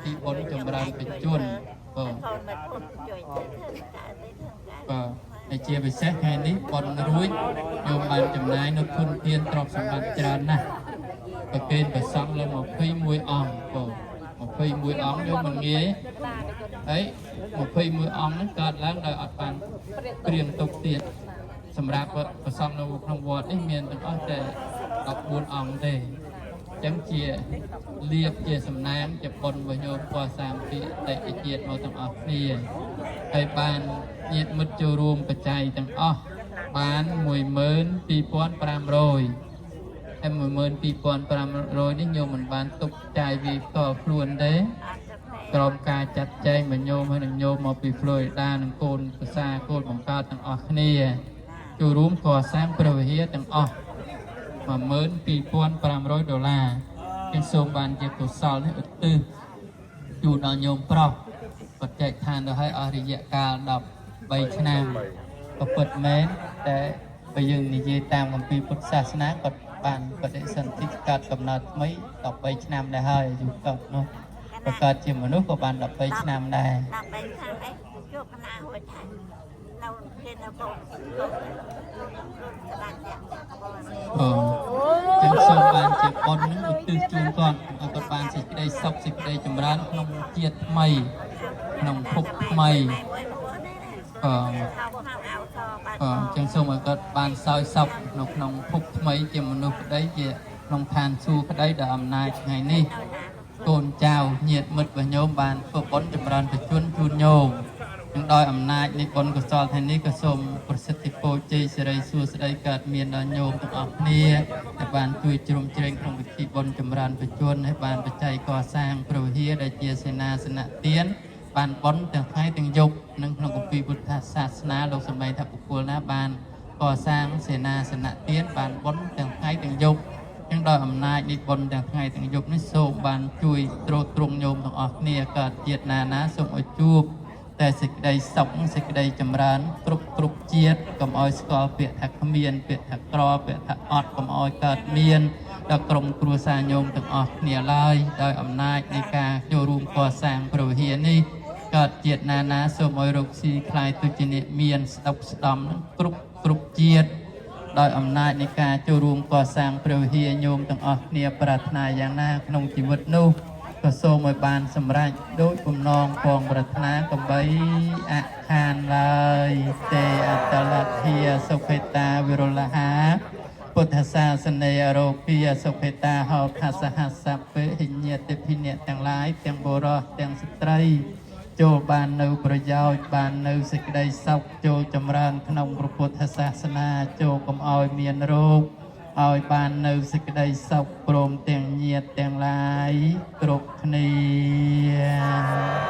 ធីបុណ្យចម្រើនបច្ចុប្បន្នបាទ កូនមកពុំជួយទៅធ្វើការទៅធ្វើការ បាទហើយជាពិសេសថ្ងៃនេះបុណ្យរួចញោមបានចំណាយនៅធនធានទ្រព្យសម្បត្តិច្រើនណាស់ប្រគេនព្រះសង្ឃលើ21អង្គបាទ21អង្គញោមមិនងាយហើយ21អង្គហ្នឹងកើតឡើងដោយអត់បានព្រៀងទុកទៀតសម្រាប់ព្រះសង្ឃនៅក្នុងវត្តនេះមានទាំងអស់តែ14អង្គទេអញ្ចឹងជាលៀបជាសំណាងជាបុណ្យរបស់ញោមកសាងពីអតិថិជាតិមកទាំងអស់គ្នាហើយបានញាតិមិត្តចូលរួមបច្ច័យទាំងអស់បាន12500ហើយ12500នេះញោមមិនបានទុកចាយវាផ្ទាល់ខ្លួនទេ អត់ទៅ ក្រមការចាត់ចែងរបស់ញោមហើយនឹងញោមមកពី Florida និងកូនប្រសាកូនបង្កើតទាំងអស់គ្នាចូលរួមកសាងព្រះវិហារទាំងអស់12500ដុល្លារខ្ញុំសូមបានជាកុសលនេះឧទ្ទិសជូនដល់ញោមប្រុសគាត់ចែកឋានទៅឲ្យអស់រយៈកាល13ឆ្នាំក៏ពិតមែនតែបើយើងនិយាយតាមគម្ពីរពុទ្ធសាសនាគាត់បានបដិសន្ធិកើតកំណើតថ្មី13ឆ្នាំដែរហើយអាយុគាត់នោះ បង្កើតជាមនុស្សក៏បាន13ឆ្នាំដែរ ដើម្បីខាងអីជួបកណារួចហើយនៅគេនៅកូនកូនកូនស្ដាច់យ៉ាង អូចឹងសូមបានជាបុណ្យនឹងឧទ្ទិសជូនគាត់ឲ្យគាត់បានសេចក្តីសុខសេចក្តីចម្រើនក្នុងជាតិថ្មីក្នុងភពថ្មី មួយមួយនេះណា ក៏ ខោខោអោសបាន ក៏ចឹងសូមឲ្យគាត់បានសោយសុខនៅក្នុងភពថ្មីជាមនុស្សក្តីជាក្នុងឋានសួគ៌ក្តីដោយអំណាចថ្ងៃនេះកូនចៅញាតិមិត្តរបស់ញោមបានធ្វើបុណ្យចម្រើនបច្ចុប្បន្នជូនញោមនឹងដោយអំណាចនៃបុណ្យកុសលថ្ងៃនេះក៏សូមប្រសិទ្ធិពរជ័យសិរីសួស្តីកើតមានដល់ញោមទាំងអស់គ្នាដែលបានជួយជ្រោមជ្រែងក្នុងពិធីបុណ្យចម្រើនបច្ចុប្បន្នហើយបានបច្ច័យកសាងព្រះវិហារដែលជាសេនាសនៈទានបានបុណ្យទាំងថ្ងៃទាំងយប់និងក្នុងគម្ពីរពុទ្ធសាសនាលោកសម្ដែងថាបុគ្គលណាបានកសាងសេនាសនៈទានបានបុណ្យទាំងថ្ងៃទាំងយប់ ចឹងដោយអំណាចនៃបុណ្យទាំងថ្ងៃទាំងយប់នេះសូមបានជួយទ្រទ្រង់ញោមទាំងអស់គ្នាកើតជាតិណាណាសូមឲ្យជួបតែសេចក្តីសុខសេចក្តីចម្រើនគ្រប់គ្រប់ជាតិកុំឲ្យស្គាល់ពាក្យថាគ្មានពាក្យថាក្រពាក្យថាអត់កុំឲ្យកើតមានដល់ក្រុមគ្រួសារញោមទាំងអស់គ្នាឡើយដោយអំណាចនៃការចូលរួមកសាងព្រះវិហារនេះកើតជាតិណាណាសូមឲ្យរកស៊ីคลายទុជាអ្នកមានស្ដុកស្ដំនឹងគ្រប់គ្រប់ជាតិ ដោយអំណាចនៃការចូលរួមកសាងព្រះវិហារញោមទាំងអស់គ្នាប្រាថ្នាយ៉ាងណាក្នុងជីវិតនោះក៏សូមឲ្យបានសម្រេចដោយបំណងពងប្រាថ្នាកំបីអខានឡើយទេអត្តលធាសុខេតាវិរុលហាពុទ្ធសាសនេអរោគាសុខេតាហោខសហសពហិញ្ញាតិភិនៈទាំងឡាយទាំងបុរសទាំងស្ត្រី ចូលបាននៅប្រយោជន៍បាននៅសេចក្តីសុខចូលចម្រើនក្នុងព្រះពុទ្ធសាសនាចូលកុំឲ្យមានរោគឲ្យបាននៅសេចក្តីសុខព្រមទាំងញាតិទាំងឡាយគ្រប់គ្នា។